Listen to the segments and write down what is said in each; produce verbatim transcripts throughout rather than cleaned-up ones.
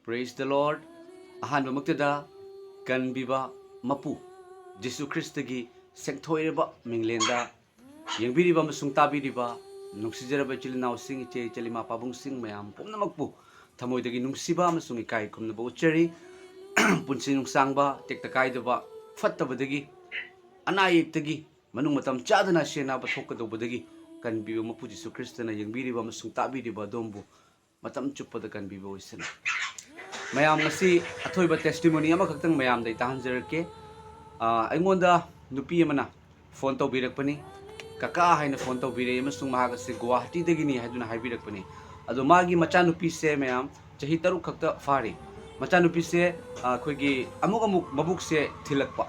Praise the Lord. ꯑꯍꯥꯟꯕꯃꯛꯇꯗ ꯀꯟꯕꯤꯕ ꯃꯄꯨ ꯖꯤꯁꯨ ꯈ꯭ꯔꯤꯁꯇꯒꯤ ꯁꯦꯡꯊꯣꯛꯏꯔꯕ ꯃꯤꯡꯂꯦꯟꯗ ꯌꯦꯡꯕꯤꯔꯤꯕ ꯑꯃꯁꯨꯡ ꯇꯥꯕꯤꯔꯤꯕ ꯅꯨꯡꯁꯤꯖꯔꯕ ꯏꯆꯤꯜ ꯏꯅꯥꯎꯁꯤꯡ, ꯏꯆꯦ ꯏꯆꯜ, ꯏꯃꯥ ꯄꯥꯕꯨꯡꯁꯤꯡ ꯃꯌꯥꯝ ꯄꯨꯝꯅꯃꯛꯄꯨ ꯊꯃꯣꯏꯗꯒꯤ ꯅꯨꯡꯁꯤꯕ ꯑꯃꯁꯨꯡ ꯏꯀꯥꯏ ꯈꯨꯝꯅꯕ ꯎꯠꯆꯔꯤ꯫ ꯄꯨꯟꯁꯤ ꯅꯨꯡꯁꯥꯡꯕ, ꯇꯦꯛꯇ ꯀꯥꯏꯗꯕ, ꯐꯠꯇꯕꯗꯒꯤ, ꯑꯅꯥ ꯑꯌꯦꯛꯇꯒꯤ, ꯃꯅꯨꯡ ꯃꯇꯝ ꯆꯥꯗꯅ ꯑꯁꯤ ꯑꯅꯥꯕ ꯊꯣꯛꯀꯗꯧꯕꯗꯒꯤ ꯀꯟꯕꯤꯕ ꯃꯄꯨ ꯖꯤꯁꯨ ꯈ꯭ꯔꯤꯁꯇꯅ ꯌꯦꯡꯕꯤꯔꯤꯕ ꯑꯃꯁꯨꯡ ꯇꯥꯕꯤꯔꯤꯕ ꯑꯗꯣꯝꯕꯨ ꯃꯇꯝ ꯆꯨꯞꯄꯗ ꯀꯟꯕꯤꯕ ꯑꯣꯏꯁꯅꯨ꯫ ꯃꯌꯥꯝ, ꯉꯁꯤ ꯑꯊꯣꯏꯕ testimony ꯑꯃꯈꯛꯇꯪ ꯃꯌꯥꯝꯗ ꯑꯩ ꯇꯥꯍꯟꯖꯔꯛꯀꯦ꯫ ꯑꯥ, ꯑꯩꯉꯣꯟꯗ ꯅꯨꯄꯤ ꯑꯃꯅ ꯐꯣꯟ ꯇꯧꯕꯤꯔꯛꯄꯅꯤ꯫ "ꯀꯀꯥ" ꯍꯥꯏꯅ ꯐꯣꯟ ꯇꯧꯕꯤꯔꯛꯏ ꯑꯃꯁꯨꯡ ꯃꯍꯥꯛ ꯑꯁꯤ ꯒꯨꯋꯥꯍꯥꯇꯤꯗꯒꯤꯅꯤ ꯍꯥꯏꯗꯨꯅ ꯍꯥꯏꯕꯤꯔꯛꯄꯅꯤ꯫ ꯑꯗꯣ ꯃꯥꯒꯤ ꯃꯆꯥꯅꯨꯄꯤꯁꯦ, ꯃꯌꯥꯝ, ꯆꯍꯤ ꯇꯔꯨꯛ ꯈꯛꯇ ꯐꯥꯔꯤ꯫ ꯃꯆꯥꯅꯨꯄꯤꯁꯦ, ꯑ, ꯑꯩꯈꯣꯏꯒꯤ ꯑꯃꯨꯛ ꯑꯃꯨꯛ ꯃꯕꯨꯛꯁꯦ ꯊꯤꯜꯂꯛꯄ,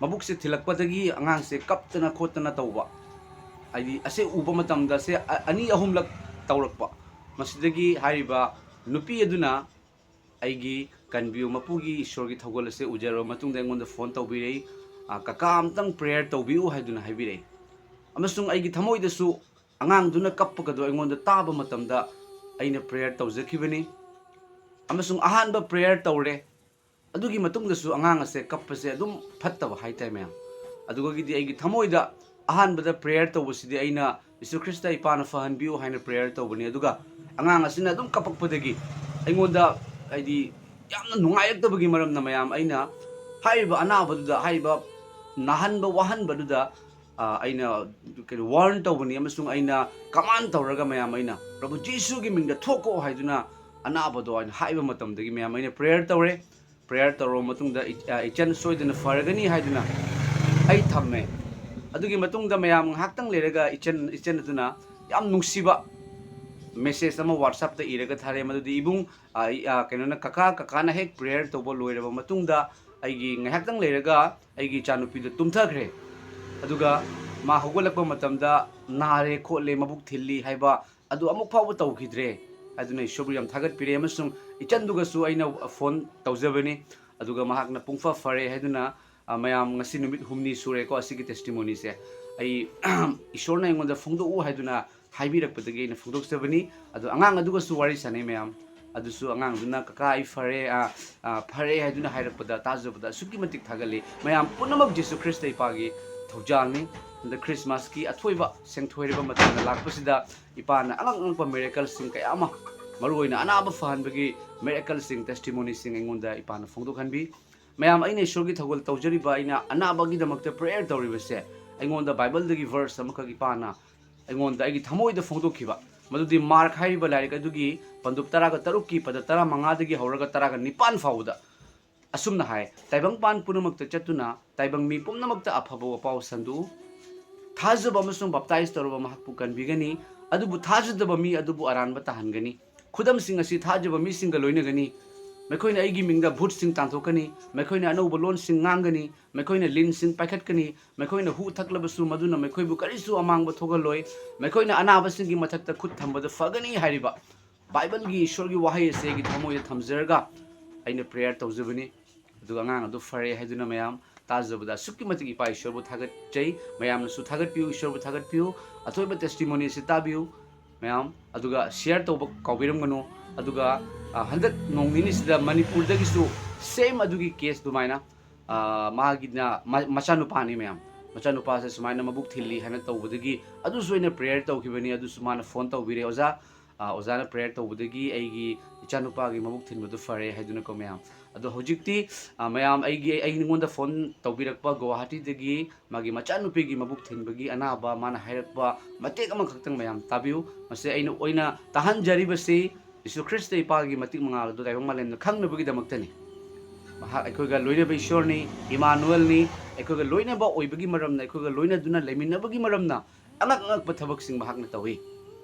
ꯃꯕꯨꯛꯁꯦ ꯊꯤꯜꯂꯛꯄꯗꯒꯤ ꯑꯉꯥꯡꯁꯦ ꯀꯞꯇꯅ ꯈꯣꯠꯇꯅ ꯇꯧꯕ, ꯍꯥꯏꯗꯤ ꯑꯁꯦ ꯎꯕ ꯃꯇꯝꯗ ꯁꯦ ꯑ-, ꯑꯅꯤ ꯑꯍꯨꯝꯂꯛ ꯇꯧꯔꯛꯄ꯫ ꯃꯁꯤꯗꯒꯤ ꯍꯥꯏꯔꯤꯕ ꯅꯨꯄꯤ ꯑꯗꯨꯅ ꯑꯩꯒꯤ ꯀꯟꯕꯤꯌꯨ ꯃꯄꯨꯒꯤ ꯏꯁꯣꯔꯒꯤ ꯊꯧꯒꯜ ꯑꯁꯦ ꯎꯖꯔꯕ ꯃꯇꯨꯡꯗ ꯑꯩꯉꯣꯟꯗ ꯐꯣꯟ ꯇꯧꯕꯤꯔꯛꯏ, "ꯑ, ꯀꯀꯥ, ꯑꯝꯇꯪ prayer ꯇꯧꯕꯤꯌꯨ" ꯍꯥꯏꯗꯨꯅ ꯍꯥꯏꯕꯤꯔꯛꯏ꯫ ꯑꯃꯁꯨꯡ ꯑꯩꯒꯤ ꯊꯃꯣꯏꯗꯁꯨ ꯑꯉꯥꯡꯗꯨꯅ ꯀꯞꯄꯒꯗꯣ ꯑꯩꯉꯣꯟꯗ ꯇꯥꯕ ꯃꯇꯝꯗ ꯑꯩꯅ prayer ꯇꯧꯖꯈꯤꯕꯅꯤ꯫ ꯑꯃꯁꯨꯡ ꯑꯍꯥꯟꯕ prayer ꯇꯧꯔꯦ꯫ ꯑꯗꯨꯒꯤ ꯃꯇꯨꯡꯗꯁꯨ ꯑꯉꯥꯡ ꯑꯁꯦ ꯀꯞꯄꯁꯦ ꯑꯗꯨꯝ ꯐꯠꯇꯕ ꯍꯥꯏꯇꯥꯔꯦ, ꯃꯌꯥꯝ꯫ ꯑꯗꯨꯒꯤꯗꯤ ꯑꯩꯒꯤ ꯊꯃꯣꯏꯗ ꯑꯍꯥꯟꯕꯗ prayer ꯇꯧꯕꯁꯤꯗꯤ ꯑꯩꯅ "ꯖꯤꯁꯨ ꯈ꯭ꯔꯤꯁꯇ, ꯏꯄꯥꯅ ꯐꯍꯟꯕꯤꯌꯨ" ꯍꯥꯏꯅ prayer ꯇꯧꯕꯅꯤ꯫ ꯑꯗꯨꯒ ꯑꯉꯥꯡ ꯑꯁꯤꯅ ꯑꯗꯨꯝ ꯀꯞꯄꯛꯄꯗꯒꯤ ꯑꯩꯉꯣꯟꯗ, ꯍꯥꯏꯗꯤ, ꯌꯥꯝꯅ ꯅꯨꯡꯉꯥꯏꯔꯛꯇꯕꯒꯤ ꯃꯔꯝꯅ, ꯃꯌꯥꯝ, ꯑꯩꯅ ꯍꯥꯏꯔꯤꯕ ꯑꯅꯥꯕꯗꯨꯗ, ꯍꯥꯏꯔꯤꯕ ꯅꯥꯍꯟꯕ ꯋꯥꯍꯟꯕꯗꯨꯗ, ꯑ, ꯑꯩꯅ ꯀꯩꯅꯣ, warn ꯇꯧꯕꯅꯤ ꯑꯃꯁꯨꯡ ꯑꯩꯅ command ꯇꯧꯔꯒ, ꯃꯌꯥꯝ, ꯑꯩꯅ "ꯄ꯭ꯔꯚꯨ ꯖꯤꯁꯨꯒꯤ ꯃꯤꯡꯗ ꯊꯣꯛꯀꯣ" ꯍꯥꯏꯗꯨꯅ ꯑꯅꯥꯕꯗꯣ ꯑꯩꯅ ꯍꯥꯏꯕ ꯃꯇꯝꯗꯒꯤ, ꯃꯌꯥꯝ, ꯑꯩꯅ prayer ꯇꯧꯔꯦ꯫ Prayer ꯇꯧꯔꯕ ꯃꯇꯨꯡꯗ ꯏ-, ꯑ, ꯏꯆꯟ ꯁꯣꯏꯗꯅ ꯐꯔꯒꯅꯤ ꯍꯥꯏꯗꯨꯅ ꯑꯩ ꯊꯝꯃꯦ꯫ ꯑꯗꯨꯒꯤ ꯃꯇꯨꯡꯗ, ꯃꯌꯥꯝ, ꯉꯥꯏꯍꯥꯛꯇꯪ ꯂꯩꯔꯒ ꯏꯆꯟ, ꯏꯆꯟ ꯑꯗꯨꯅ ꯌꯥꯝ ꯅꯨꯡꯁꯤꯕ message ꯑꯃ WhatsAppꯇ ꯏꯔꯒ ꯊꯥꯔꯛꯑꯦ, ꯃꯗꯨꯗꯤ, "ꯏꯕꯨꯡ, ꯑ, ꯑꯩ, ꯑ, ꯀꯩꯅꯣꯅ, ꯀꯀꯥ, ꯀꯀꯥꯅ ꯍꯦꯛ prayer ꯇꯧꯕ ꯂꯣꯏꯔꯕ ꯃꯇꯨꯡꯗ ꯑꯩꯒꯤ ꯉꯥꯏꯍꯥꯛꯇꯪ ꯂꯩꯔꯒ ꯑꯩꯒꯤ ꯏꯆꯥꯅꯨꯄꯤꯗꯣ ꯇꯨꯝꯊꯈ꯭ꯔꯦ꯫ ꯑꯗꯨꯒ ꯃꯥ ꯍꯧꯒꯠꯂꯛꯄ ꯃꯇꯝꯗ ꯅꯥꯔꯦ ꯈꯣꯠꯂꯦ, ꯃꯕꯨꯛ ꯊꯤꯜꯂꯤ" ꯍꯥꯏꯕ ꯑꯗꯨ ꯑꯃꯨꯛ ꯐꯥꯎꯕ ꯇꯧꯈꯤꯗ꯭ꯔꯦ ꯍꯥꯏꯗꯨꯅ ꯏꯁꯣꯔꯕꯨ ꯌꯥꯝ ꯊꯥꯒꯠꯄꯤꯔꯦ꯫ ꯑꯃꯁꯨꯡ ꯏꯆꯟꯗꯨꯒꯁꯨ ꯑꯩꯅ ꯐꯣꯟ ꯇꯧꯖꯕꯅꯤ, ꯑꯗꯨꯒ ꯃꯍꯥꯛꯅ ꯄꯨꯡꯐ ꯐꯔꯦ ꯍꯥꯏꯗꯨꯅ, ꯑ, ꯃꯌꯥꯝ, ꯉꯁꯤ ꯅꯨꯃꯤꯠ ꯍꯨꯝꯅꯤ ꯁꯨꯔꯦꯀꯣ ꯑꯁꯤꯒꯤ testimonyꯁꯦ꯫ ꯑꯩ, ꯏꯁꯣꯔꯅ ꯑꯩꯉꯣꯟꯗ ꯐꯣꯡꯗꯣꯛꯎ ꯍꯥꯏꯗꯨꯅ ꯍꯥꯏꯕꯤꯔꯛꯄꯗꯒꯤ ꯑꯩꯅ ꯐꯣꯡꯗꯣꯛꯆꯕꯅꯤ꯫ ꯑꯗꯣ ꯑꯉꯥꯡ ꯑꯗꯨꯒꯁꯨ ꯋꯥꯔꯤ ꯁꯥꯟꯅꯩ, ꯃꯌꯥꯝ꯫ ꯑꯗꯨꯁꯨ ꯑꯉꯥꯡꯗꯨꯅ "ꯀꯀꯥ, ꯑꯩ ꯐꯔꯦ, ꯑ, ꯑ, ꯐꯔꯦ" ꯍꯥꯏꯗꯨꯅ ꯍꯥꯏꯔꯛꯄꯗ ꯇꯥꯖꯕꯗ ꯑꯁꯨꯛꯀꯤ ꯃꯇꯤꯛ ꯊꯥꯒꯠꯂꯤ꯫ ꯃꯌꯥꯝ ꯄꯨꯝꯅꯃꯛ ꯖꯤꯁꯨ ꯈ꯭ꯔꯤꯁꯇ ꯏꯄꯥꯒꯤ ꯊꯧꯖꯥꯜꯅꯤ꯫ ꯍꯟꯗꯛ ꯈ꯭ꯔꯤꯁꯃꯥꯁꯀꯤ ꯑꯊꯣꯏꯕ ꯁꯦꯡꯊꯣꯏꯔꯕ ꯃꯇꯝꯗ ꯂꯥꯛꯄꯁꯤꯗ ꯏꯄꯥꯅ ꯑꯉꯛ ꯑꯉꯛꯄ miracleꯁꯤꯡ ꯀꯌꯥ ꯑꯃ, ꯃꯔꯨꯑꯣꯏꯅ ꯑꯅꯥꯕ ꯐꯍꯟꯕꯒꯤ miracleꯁꯤꯡ, testimonyꯁꯤꯡ ꯑꯩꯉꯣꯟꯗ ꯏꯄꯥꯅ ꯐꯣꯡꯗꯣꯛꯍꯟꯕꯤ꯫ ꯃꯌꯥꯝ, ꯑꯩꯅ ꯏꯁꯣꯔꯒꯤ ꯊꯧꯒꯜ ꯇꯧꯖꯔꯤꯕ, ꯑꯩꯅ ꯑꯅꯥꯕꯒꯤꯗꯃꯛꯇ prayer ꯇꯧꯔꯤꯕꯁꯦ, ꯑꯩꯉꯣꯟꯗ ꯕꯥꯏꯕꯜꯗꯒꯤ verse ꯑꯃꯈꯛ ꯏꯄꯥꯅ ꯑꯩꯉꯣꯟꯗ ꯑꯩꯒꯤ ꯊꯃꯣꯏꯗ ꯐꯣꯡꯗꯣꯛꯈꯤꯕ, ꯃꯗꯨꯗꯤ ꯃꯥꯔꯛ ꯍꯥꯏꯔꯤꯕ ꯂꯥꯏꯔꯤꯛ ꯑꯗꯨꯒꯤ ꯄꯟꯗꯨꯞ ꯇꯔꯥꯒ ꯇꯔꯨꯛꯀꯤ ꯄꯗ ꯇꯔꯥꯃꯉꯥꯗꯒꯤ ꯍꯧꯔꯒ ꯇꯔꯥꯒ ꯅꯤꯄꯥꯟ ꯐꯥꯎꯕꯗ ꯑꯁꯨꯝꯅ ꯍꯥꯏ, "ꯇꯥꯏꯕꯪꯄꯥꯟ ꯄꯨꯝꯅꯃꯛꯇ ꯆꯠꯇꯨꯅ ꯇꯥꯏꯕꯪ ꯃꯤ ꯄꯨꯝꯅꯃꯛꯇ ꯑꯐꯕ ꯋꯥꯄꯥꯎ ꯁꯟꯗꯣꯛꯎ꯫ ꯊꯥꯖꯕ ꯑꯃꯁꯨꯡ ꯕꯥꯞꯇꯥꯏꯖ ꯇꯧꯔꯕ ꯃꯍꯥꯛꯄꯨ ꯀꯟꯕꯤꯒꯅꯤ, ꯑꯗꯨꯕꯨ ꯊꯥꯖꯗꯕ ꯃꯤ ꯑꯗꯨꯕꯨ ꯑꯔꯥꯟꯕ ꯇꯥꯍꯟꯒꯅꯤ꯫ ꯈꯨꯗꯝꯁꯤꯡ ꯑꯁꯤ ꯊꯥꯖꯕ ꯃꯤꯁꯤꯡꯒ ꯂꯣꯏꯅꯒꯅꯤ꯫ ꯃꯈꯣꯏꯅ ꯑꯩꯒꯤ ꯃꯤꯡꯗ ꯚꯨꯠꯁꯤꯡ ꯇꯥꯟꯊꯣꯛꯀꯅꯤ, ꯃꯈꯣꯏꯅ ꯑꯅꯧꯕ ꯂꯣꯟꯁꯤꯡ ꯉꯥꯡꯒꯅꯤ, ꯃꯈꯣꯏꯅ ꯂꯤꯟꯁꯤꯡ ꯄꯥꯏꯈꯠꯀꯅꯤ, ꯃꯈꯣꯏꯅ ꯍꯨ ꯊꯛꯂꯕꯁꯨ ꯃꯗꯨꯅ ꯃꯈꯣꯏꯕꯨ ꯀꯔꯤꯁꯨ ꯑꯃꯥꯡꯕ ꯊꯣꯛꯍꯜꯂꯣꯏ, ꯃꯈꯣꯏꯅ ꯑꯅꯥꯕꯁꯤꯡꯒꯤ ꯃꯊꯛꯇ ꯈꯨꯠ ꯊꯝꯕꯗ ꯐꯒꯅꯤ" ꯍꯥꯏꯔꯤꯕ ꯕꯥꯏꯕꯜꯒꯤ ꯏꯁꯣꯔꯒꯤ ꯋꯥꯍꯩ ꯑꯁꯤ ꯑꯩꯒꯤ ꯊꯃꯣꯏꯗ ꯊꯝꯖꯔꯒ ꯑꯩꯅ prayer ꯇꯧꯖꯕꯅꯤ꯫ ꯑꯗꯨꯒ ꯑꯉꯥꯡ ꯑꯗꯨ ꯐꯔꯦ ꯍꯥꯏꯗꯨꯅ ꯃꯌꯥꯝ ꯇꯥꯖꯕꯗ ꯑꯁꯨꯛꯀꯤ ꯃꯇꯤꯛ ꯏꯄꯥ ꯏꯁꯣꯔꯕꯨ ꯊꯥꯒꯠꯆꯩ꯫ ꯃꯌꯥꯝꯅꯁꯨ ꯊꯥꯒꯠꯄꯤꯌꯨ, ꯏꯁꯣꯔꯕꯨ ꯊꯥꯒꯠꯄꯤꯌꯨ꯫ ꯑꯊꯣꯏꯕ testimony ꯑꯁꯤ ꯇꯥꯕꯤꯌꯨ ꯃꯌꯥꯝ, ꯑꯗꯨꯒ share ꯇꯧꯕ ꯀꯥꯎꯕꯤꯔꯝꯒꯅꯨ꯫ ꯑꯗꯨꯒ, ꯑ, ꯍꯟꯗꯛ ꯅꯣꯡ ꯅꯤꯅꯤꯁꯤꯗ ꯃꯅꯤꯄꯨꯔꯗꯒꯤꯁꯨ same ꯑꯗꯨꯒꯤ case ꯑꯗꯨꯃꯥꯏꯅ, ꯑ, ꯃꯥꯒꯤꯅ ꯃ-, ꯃꯆꯥꯅꯨꯄꯥꯅꯤ ꯃꯌꯥꯝ, ꯃꯆꯥꯅꯨꯄꯥꯁꯦ ꯁꯨꯃꯥꯏꯅ ꯃꯕꯨꯛ ꯊꯤꯜꯂꯤ ꯍꯥꯏꯅ ꯇꯧꯕꯗꯒꯤ ꯑꯗꯨꯁꯨ ꯑꯩꯅ prayer ꯇꯧꯈꯤꯕꯅꯤ꯫ ꯑꯗꯨꯁꯨ ꯃꯥꯅ phone ꯇꯧꯕꯤꯔꯦ, "ꯑꯣꯖꯥ, ꯑ, ꯑꯣꯖꯥꯅ prayer ꯇꯧꯕꯗꯒꯤ ꯑꯩꯒꯤ ꯏꯆꯥꯅꯨꯄꯥꯒꯤ ꯃꯕꯨꯛ ꯊꯤꯟꯕꯗꯨ ꯐꯔꯦ" ꯍꯥꯏꯗꯨꯅꯀꯣ ꯃꯌꯥꯝ꯫ ꯑꯗꯣ ꯍꯧꯖꯤꯛꯇꯤ, ꯑ, ꯃꯌꯥꯝ ꯑꯩꯒꯤ, ꯑꯩꯉꯣꯟꯗ phone ꯇꯧꯕꯤꯔꯛꯄ ꯒꯨꯋꯥꯍꯥꯇꯤꯗꯒꯤ ꯃꯥꯒꯤ ꯃꯆꯥꯅꯨꯄꯤꯒꯤ ꯃꯕꯨꯛ ꯊꯤꯟꯕꯒꯤ ꯑꯅꯥꯕ ꯃꯥꯅ ꯍꯥꯏꯔꯛꯄ ꯃꯇꯦꯛ ꯑꯃꯈꯛꯇꯪ ꯃꯌꯥꯝ ꯇꯥꯕꯤꯌꯨ꯫ ꯃꯁꯤ ꯑꯩꯅ ꯑꯣꯏꯅ ꯇꯥꯍꯟꯖꯔꯤꯕꯁꯤ ꯖꯤꯁꯨ ꯈ꯭ꯔꯤꯁꯇ ꯏꯄꯥꯒꯤ ꯃꯇꯤꯛ ꯃꯉꯥꯜ ꯑꯗꯨ ꯇꯥꯏꯕꯪ ꯃꯥꯂꯦꯝꯗ ꯈꯪꯅꯕꯒꯤꯗꯃꯛꯇꯅꯤ꯫ ꯃꯍꯥꯛ ꯑꯩꯈꯣꯏꯒ ꯂꯣꯏꯅꯕ ꯏꯁꯣꯔꯅꯤ, ꯏꯃꯥꯅꯨꯑꯦꯜꯅꯤ꯫ ꯑꯩꯈꯣꯏꯒ ꯂꯣꯏꯅꯕ ꯑꯣꯏꯕꯒꯤ ꯃꯔꯝꯅ, ꯑꯩꯈꯣꯏꯒ ꯂꯣꯏꯅꯗꯨꯅ ꯂꯩꯃꯤꯟꯅꯕꯒꯤ ꯃꯔꯝꯅ ꯑꯉꯛ ꯑꯉꯛꯄ ꯊꯕꯛꯁꯤꯡ ꯃꯍꯥꯛꯅ ꯇꯧꯏ꯫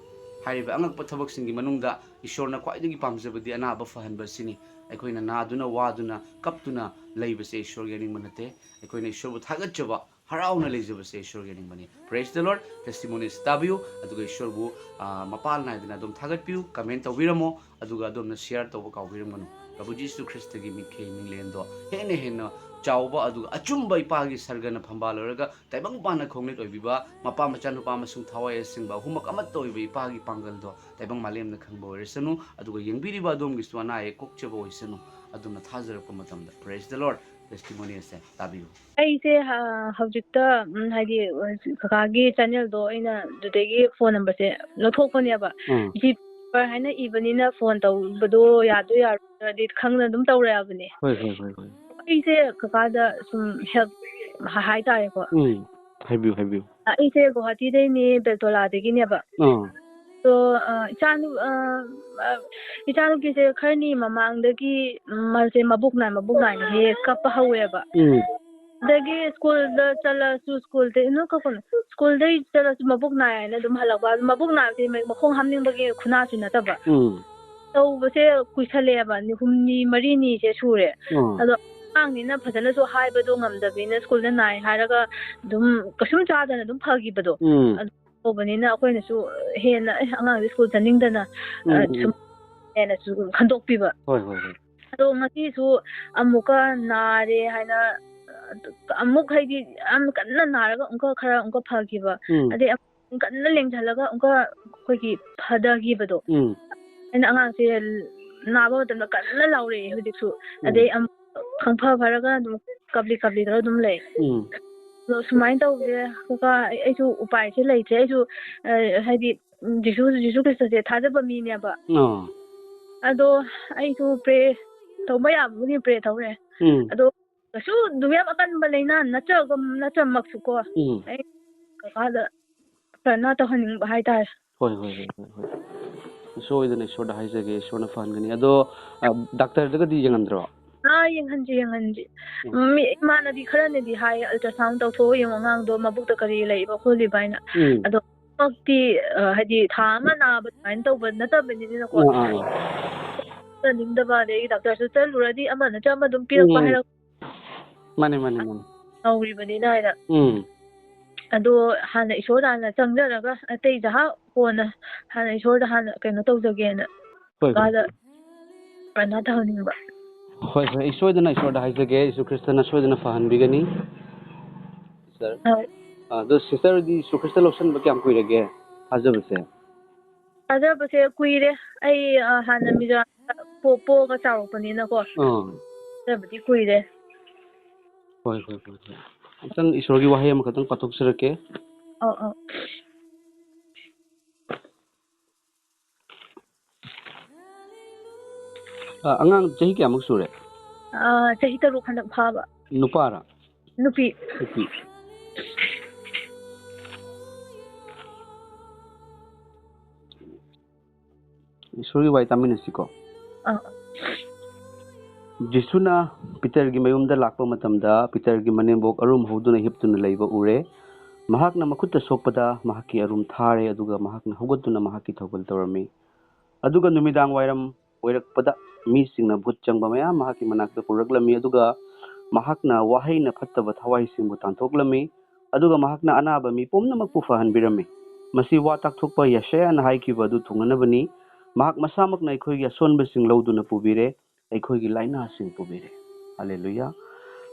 ꯍꯥꯏꯔꯤꯕ ꯑꯉꯛꯄ ꯊꯕꯛꯁꯤꯡꯒꯤ ꯃꯅꯨꯡꯗ ꯏꯁꯣꯔꯅ ꯈ꯭ꯋꯥꯏꯗꯒꯤ ꯄꯥꯝꯖꯕꯗꯤ ꯑꯅꯥꯕ ꯐꯍꯟꯕ ꯑꯁꯤꯅꯤ꯫ ꯑꯩꯈꯣꯏꯅ ꯅꯥꯗꯨꯅ, ꯋꯥꯗꯨꯅ, ꯀꯞꯇꯨꯅ ꯂꯩꯕꯁꯦ ꯏꯁꯣꯔꯒꯤ ꯑꯅꯤꯡꯕ ꯅꯠꯇꯦ꯫ ꯑꯩꯈꯣꯏꯅ ꯏꯁꯣꯔꯕꯨ ꯊꯥꯒꯠꯆꯕ ꯍꯔꯥꯎꯅ ꯂꯩꯖꯕꯁꯦ ꯏꯁꯣꯔꯒꯤ ꯅꯤꯡꯕꯅꯤ꯫ Praise the Lord꯫ Testimonies ꯇꯥꯕꯤꯌꯨ, ꯑꯗꯨꯒ ꯏꯁꯣꯔꯕꯨ, ꯑ, ꯃꯄꯥꯜ ꯅꯥꯏꯗꯅ ꯑꯗꯨꯝ ꯊꯥꯒꯠꯄꯤꯌꯨ, comment ꯇꯧꯕꯤꯔꯝꯃꯣ, ꯑꯗꯨꯒ ꯑꯗꯣꯝꯅ share ꯇꯧꯕ ꯀꯥꯎꯕꯤꯔꯝꯒꯅꯨ꯫ ꯄ꯭ꯔꯚꯨ ꯖꯤꯁꯨ ꯈ꯭ꯔꯤꯁꯇꯒꯤ ꯃꯤꯠꯈꯩ ꯃꯤꯡꯂꯦꯟꯗꯣ ꯍꯦꯟꯅ ꯍꯦꯟꯅ ꯆꯥꯎꯕ, ꯑꯗꯨꯒ ꯑꯆꯨꯝꯕ ꯏꯄꯥꯒꯤ ꯁꯔꯒꯅ ꯐꯝꯕꯥꯜ ꯑꯣꯏꯔꯒ ꯇꯥꯏꯕꯪ ꯄꯥꯟꯅ ꯈꯣꯡꯅꯤꯠ ꯑꯣꯏꯕꯤꯕ, ꯃꯄꯥ, ꯃꯆꯥꯅꯨꯄꯥ ꯑꯃꯁꯨꯡ ꯊꯋꯥꯏ ꯑꯁꯦꯡꯕ ꯑꯍꯨꯝꯃꯛ ꯑꯃꯠꯇ ꯑꯣꯏꯕ ꯏꯄꯥꯒꯤ ꯄꯥꯡꯒꯜꯗꯣ ꯇꯥꯏꯕꯪ ꯃꯥꯂꯦꯝꯅ ꯈꯪꯕ ꯑꯣꯏꯔꯁꯅꯨ, ꯑꯗꯨꯒ ꯌꯦꯡꯕꯤꯔꯤꯕ ꯑꯗꯣꯝꯒꯤꯁꯨ ꯑꯅꯥ ꯑꯌꯦꯛ ꯀꯣꯛꯆꯕ ꯑꯣꯏꯁꯅꯨ꯫ ꯑꯗꯣꯝꯅ ꯊꯥꯖꯔꯛꯄ ꯃꯇꯝꯗ꯫ Praise the Lord꯫ Testimony ꯑꯁꯦ ꯇꯥꯕꯤꯌꯨ꯫ ꯑꯩꯁꯦ, ꯑ, ꯍꯧꯖꯤꯛꯇ, ꯎꯝ, ꯍꯥꯏꯗꯤ, ꯑ, ꯀꯀꯥꯒꯤ channelꯗꯣ ꯑꯩꯅ ꯑꯗꯨꯗꯒꯤ phone numberꯁꯦ ꯂꯧꯊꯣꯛꯄꯅꯦꯕ꯫ ꯎꯝ꯫ ꯖꯤ number ꯍꯥꯏꯅ ꯏꯕꯅꯤꯅ phone ꯇꯧꯕꯗꯣ ꯌꯥꯗꯣꯏ ꯌꯥꯔꯣꯏꯗ꯭ꯔꯗꯤ ꯈꯪꯗꯅ ꯑꯗꯨꯝ ꯇꯧꯔꯛꯑꯕꯅꯦ꯫ ꯍꯣꯏ, ꯍꯣꯏ, ꯍꯣꯏ, ꯍꯣꯏ꯫ ꯑꯩꯁꯦ ꯀꯀꯥꯗ ꯁꯨꯝ help ꯍꯥ-, ꯍꯥꯏꯇꯥꯔꯦꯀꯣ꯫ ꯎꯝ꯫ ꯍꯥꯏꯕꯤꯌꯨ, ꯍꯥꯏꯕꯤꯌꯨ꯫ ꯑ, ꯑꯩꯁꯦ ꯒꯨꯋꯥꯍꯥꯇꯤꯗꯩꯅꯦ, ꯕꯦꯜꯇꯣꯂꯥꯗꯒꯤꯅꯦꯕ꯫ ꯑꯥ꯫ ꯑꯗꯣ, ꯑ, ꯏꯆꯥꯅꯨ-, ꯑ, ꯑ, ꯏꯆꯥꯅꯨꯄꯤꯁꯦ ꯈꯔꯅꯤ ꯃꯃꯥꯡꯗꯒꯤ ꯃꯥꯁꯦ ꯃꯕꯨꯛ ꯅꯥꯏ, ꯃꯕꯨꯛ ꯅꯥꯏꯅ ꯍꯦꯛ ꯀꯞꯄ ꯍꯧꯋꯦꯕ꯫ ꯎꯝ꯫ ꯑꯗꯒꯤ ꯁ꯭ꯀꯨꯜꯗ ꯆꯠꯂꯁꯨ, ꯁ꯭ꯀꯨꯜꯗ, ꯏꯅꯣ ꯀꯛꯀꯅꯨ꯫ ꯁ꯭ꯀꯨꯜꯗꯩ ꯆꯠꯂꯁꯨ ꯃꯕꯨꯛ ꯅꯥꯏ ꯍꯥꯏꯅ ꯑꯗꯨꯝ ꯍꯜꯂꯛꯄ꯫ ꯑꯗꯨ ꯃꯕꯨꯛ ꯅꯥꯕꯁꯦ ꯃ-, ꯃꯈꯣꯡ ꯍꯥꯝꯅꯤꯡꯕꯒꯤ ꯈꯨꯅꯥꯁꯨ ꯅꯠꯇꯕ꯫ ꯎꯝ꯫ ꯇꯧꯕꯁꯦ ꯀꯨꯏꯁꯜꯂꯛꯑꯦꯕ, ꯅꯤ-, ꯍꯨꯝꯅꯤ ꯃꯔꯤꯅꯤꯁꯦ ꯁꯨꯔꯦ꯫ ꯑꯥ꯫ ꯑꯗꯣ ꯑꯉꯥꯡꯅꯤꯅ ꯐꯖꯅꯁꯨ ꯍꯥꯏꯕꯗꯣ ꯉꯝꯗꯕꯅꯤꯅ ꯁ꯭ꯀꯨꯜꯗ ꯅꯥꯏ ꯍꯥꯏꯔꯒ ꯑꯗꯨꯝ ꯀꯩꯁꯨꯝ ꯆꯥꯗꯅ ꯑꯗꯨꯝ ꯐꯈꯤꯕꯗꯣ꯫ ꯎꯝ꯫ ꯑꯗꯨ ꯇꯧꯕꯅꯤꯅ ꯑꯩꯈꯣꯏꯅꯁꯨ ꯍꯦꯟꯅ, "ꯑꯦ, ꯑꯉꯥꯡꯁꯦ ꯁ꯭ꯀꯨꯜ ꯆꯠꯅꯤꯡꯗꯅ", ꯎꯝ, ꯑ, ꯎꯝ, ꯁꯨꯝ ꯎꯝ꯫ ꯍꯦꯟꯅꯁꯨ ꯈꯟꯗꯣꯛꯄꯤꯕ꯫ ꯍꯣꯏ, ꯍꯣꯏ, ꯍꯣꯏ꯫ ꯑꯗꯣ ꯉꯁꯤꯁꯨ ꯑꯃꯨꯛꯀ ꯅꯥꯔꯦ ꯍꯥꯏꯅ, ꯑ, ꯑꯃꯨꯛ ꯍꯥꯏꯗꯤ ꯌꯥꯝ ꯀꯟꯅ ꯅꯥꯔꯒ ꯑꯃꯨꯛꯀ ꯈꯔ ꯑꯃꯨꯛꯀ ꯐꯈꯤꯕ꯫ ꯎꯝ꯫ ꯑꯗꯩ ꯑꯃꯨꯛ ꯀꯟꯅ ꯂꯦꯡꯁꯜꯂꯒ ꯑꯃꯨꯛꯀ ꯑꯩꯈꯣꯏꯒꯤ ꯐꯊꯈꯤꯕꯗꯣ꯫ ꯎꯝ꯫ ꯑꯩꯅ ꯑꯉꯥꯡꯁꯦ ꯅꯥꯕ ꯃꯇꯝꯗ ꯀꯟꯅ ꯂꯥꯎꯔꯛꯑꯦ ꯍꯧꯖꯤꯛꯁꯨ꯫ ꯎꯝ꯫ ꯑꯗꯩ ꯑꯃꯨꯛ ꯈꯪꯐ ꯐꯔꯒ ꯑꯗꯨꯝ ꯀꯞꯂꯤ ꯀꯞꯂꯤ ꯇꯧꯔ ꯑꯗꯨꯝ ꯂꯩ꯫ ꯎꯝ꯫ ꯑꯗꯣ ꯁꯨꯃꯥꯏꯅ ꯇꯧꯕꯁꯦ, ꯀꯀꯥ, ꯑꯩ, ꯑꯩꯁꯨ ꯎꯄꯥꯏꯁꯦ ꯂꯩꯇ꯭ꯔꯦ꯫ ꯑꯩꯁꯨ, ꯑ, ꯍꯥꯏꯗꯤ, ꯎꯝ, ꯖꯤꯁꯨ, ꯖꯤꯁꯨ ꯈ꯭ꯔꯤꯁꯇꯁꯦ ꯊꯥꯖꯕ ꯃꯤꯅꯦꯕ꯫ ꯑꯥ꯫ ꯑꯗꯣ ꯑꯩꯁꯨ pray ꯇꯧꯕ ꯌꯥꯕꯕꯨꯗꯤ pray ꯇꯧꯔꯦ꯫ ꯎꯝ꯫ ꯑꯗꯣ ꯀꯩꯁꯨ ꯑꯗꯨꯝ ꯌꯥꯝ ꯑꯀꯟꯕ ꯂꯥꯏꯅꯥ ꯅꯠꯇ꯭ꯔꯒ, ꯅꯠꯇ꯭ꯔꯃꯛꯁꯨꯀꯣ, ꯎꯝ꯫ ꯑꯩ ꯀꯀꯥꯗ ꯄ꯭ꯔꯊꯅꯥ ꯇꯧꯍꯟꯅꯤꯡꯕ ꯍꯥꯏꯇꯥꯔꯦ꯫ ꯍꯣꯏ, ꯍꯣꯏ, ꯍꯣꯏ, ꯍꯣꯏ, ꯍꯣꯏ꯫ ꯁꯣꯏꯗꯅ ꯏꯁꯣꯔꯗ ꯍꯥꯏꯖꯒꯦ, ꯏꯁꯣꯔꯅ ꯐꯍꯟꯒꯅꯤ꯫ ꯑꯗꯣ, ꯑ, ꯗꯥꯛꯇꯔꯗꯒꯗꯤ ꯌꯦꯡꯍꯟꯗ꯭ꯔꯣ? ꯑꯥ, ꯌꯦꯡꯍꯟꯁꯤ, ꯌꯦꯡꯍꯟꯁꯤ꯫ ꯎꯝ꯫ ꯃꯤ, ꯏꯃꯥꯅꯗꯤ ꯈꯔꯅꯗꯤ ꯍꯥꯏ, "Ultrasound ꯇꯧꯊꯣꯛꯑꯣ, ꯌꯦꯡꯉꯣ ꯑꯉꯥꯡꯗꯣ ꯃꯕꯨꯛꯇ ꯀꯔꯤ ꯂꯩꯕ ꯈꯣꯠꯂꯤꯕ" ꯍꯥꯏꯅ꯫ ꯎꯝ꯫ ꯑꯗꯣ ꯃꯛꯇꯤ, ꯑ, ꯍꯥꯏꯗꯤ ꯊꯥ ꯑꯃ ꯅꯥꯕ ꯑꯗꯨꯃꯥꯏꯅ ꯇꯧꯕ ꯅꯠꯇꯕꯅꯤꯅꯀꯣ꯫ ꯑꯥ, ꯑꯥ, ꯑꯥ꯫ ꯆꯠꯅꯤꯡꯗꯕ, ꯑꯗꯩ ꯗꯥꯛꯇꯔꯁꯨ ꯆꯠꯂꯨꯔꯗꯤ ꯑꯃ ꯅꯠꯇ꯭ꯔ ꯑꯃ ꯑꯗꯨꯝ ꯄꯤꯔꯛꯄ ꯎꯝ, ꯎꯝ꯫ ꯍꯥꯏꯔꯛ-, ꯃꯥꯅꯦ, ꯃꯥꯅꯦ, ꯃꯥꯅꯦ꯫ ꯇꯧꯔꯤꯕꯅꯤꯅ ꯍꯥꯏꯅ꯫ ꯎꯝ꯫ ꯑꯗꯣ ꯍꯥꯟꯅ ꯏꯁꯣꯔꯗ ꯍꯥꯟꯅ ꯆꯪꯖꯔꯒ ꯑꯇꯩ ꯖꯍꯥ ꯀꯣꯟꯅ ꯍꯥꯟꯅ ꯏꯁꯣꯔꯗ ꯍꯥꯟꯅ ꯀꯩꯅꯣ ꯇꯧꯖꯒꯦꯅ ꯍꯣꯏ, ꯍꯣꯏ꯫ ꯃꯥꯗ ꯄ꯭ꯔꯥꯔꯊꯅꯥ ꯇꯧꯍꯟꯅꯤꯡꯕ꯫ ꯍꯣꯏ, ꯍꯣꯏ, ꯑꯩ ꯁꯣꯏꯗꯅ ꯏꯁꯣꯔꯗ ꯍꯥꯏꯖꯒꯦ, ꯏꯁꯨ ꯈ꯭ꯔꯤꯁꯇꯅ ꯁꯣꯏꯗꯅ ꯐꯍꯟꯕꯤꯒꯅꯤ꯫ ꯁꯤꯁꯇꯔ, ꯍꯣꯏ꯫ ꯑ, ꯑꯗꯣ ꯁꯤꯁꯇꯔꯗꯤ ꯏꯁꯨ ꯈ꯭ꯔꯤꯁꯇ ꯂꯧꯁꯟꯕ ꯀꯌꯥꯝ ꯀꯨꯏꯔꯒꯦ ꯊꯥꯖꯕꯁꯦ? ꯊꯥꯖꯕꯁꯦ ꯀꯨꯏꯔꯦ꯫ ꯑꯩ, ꯑ, ꯍꯥꯟꯅ ꯃꯤꯖꯣꯔꯥꯝꯗ ꯄꯣ-, ꯄꯣꯛꯑꯒ ꯆꯥꯎꯔꯛꯄꯅꯤꯅꯀꯣ꯫ ꯑꯥ꯫ ꯊꯥꯖꯕꯗꯤ ꯀꯨꯏꯔꯦ꯫ ꯍꯣꯏ, ꯍꯣꯏ, ꯍꯣꯏ, ꯍꯣꯏ꯫ ꯑꯝꯇꯪ ꯏꯁꯣꯔꯒꯤ ꯋꯥꯍꯩ ꯑꯃꯈꯛꯇꯪ ꯄꯥꯊꯣꯛꯆꯔꯛꯀꯦ꯫ ꯑꯧ, ꯑꯧ꯫ ꯑ, ꯑꯉꯥꯡ ꯆꯍꯤ ꯀꯌꯥꯃꯨꯛ ꯁꯨꯔꯦ? ꯑ, ꯆꯍꯤ ꯇꯔꯨꯛ ꯍꯟꯗꯛ ꯐꯥꯕ꯫ ꯅꯨꯄꯥꯔꯥ? ꯅꯨꯄꯤ꯫ ꯅꯨꯄꯤ꯫ ꯏꯁꯣꯔꯒꯤ ꯋꯥꯍꯩ ꯇꯥꯃꯤꯟꯅꯁꯤꯀꯣ꯫ ꯑꯥ꯫ ꯖꯤꯁꯨꯅ ꯄꯤꯇꯔꯒꯤ ꯃꯌꯨꯝꯗ ꯂꯥꯛꯄ ꯃꯇꯝꯗ, ꯄꯤꯇꯔꯒꯤ ꯃꯅꯦꯝꯕꯣꯛ ꯑꯔꯨꯝ ꯍꯧꯗꯨꯅ ꯍꯤꯞꯇꯨꯅ ꯂꯩꯕ ꯎꯔꯦ꯫ ꯃꯍꯥꯛꯅ ꯃꯈꯨꯠꯇ ꯁꯣꯛꯄꯗ ꯃꯍꯥꯛꯀꯤ ꯑꯔꯨꯝ ꯊꯥꯔꯦ, ꯑꯗꯨꯒ ꯃꯍꯥꯛꯅ ꯍꯧꯒꯠꯇꯨꯅ ꯃꯍꯥꯛꯀꯤ ꯊꯧꯒꯜ ꯇꯧꯔꯝꯃꯤ꯫ ꯑꯗꯨꯒ ꯅꯨꯃꯤꯗꯥꯡ ꯋꯥꯏꯔꯝ ꯑꯣꯏꯔꯛꯄꯗ ꯃꯤꯁꯤꯡꯅ ꯚꯨꯠ ꯆꯪꯕ ꯃꯌꯥꯝ ꯃꯍꯥꯛꯀꯤ ꯃꯅꯥꯛꯇ ꯄꯨꯔꯛꯂꯝꯃꯤ, ꯑꯗꯨꯒ ꯃꯍꯥꯛꯅ ꯋꯥꯍꯩꯅ ꯐꯠꯇꯕ ꯊꯋꯥꯏꯁꯤꯡꯕꯨ ꯇꯥꯟꯊꯣꯛꯂꯝꯃꯤ, ꯑꯗꯨꯒ ꯃꯍꯥꯛꯅ ꯑꯅꯥꯕ ꯃꯤ ꯄꯨꯝꯅꯃꯛꯄꯨ ꯐꯍꯟꯕꯤꯔꯝꯃꯤ꯫ ꯃꯁꯤ ꯋꯥ ꯇꯥꯛꯊꯣꯛꯄ ꯌꯦꯁꯥꯌꯥꯅ ꯍꯥꯏꯈꯤꯕ ꯑꯗꯨ ꯊꯨꯡꯅꯅꯕꯅꯤ꯫ ꯃꯍꯥꯛ ꯃꯁꯥꯃꯛꯅ ꯑꯩꯈꯣꯏꯒꯤ ꯑꯁꯣꯟꯕꯁꯤꯡ ꯂꯧꯗꯨꯅ ꯄꯨꯕꯤꯔꯦ, ꯑꯩꯈꯣꯏꯒꯤ ꯂꯥꯏꯅꯥꯁꯤꯡ ꯄꯨꯕꯤꯔꯦ꯫ ꯍꯜꯂꯦꯂꯨꯌꯥ꯫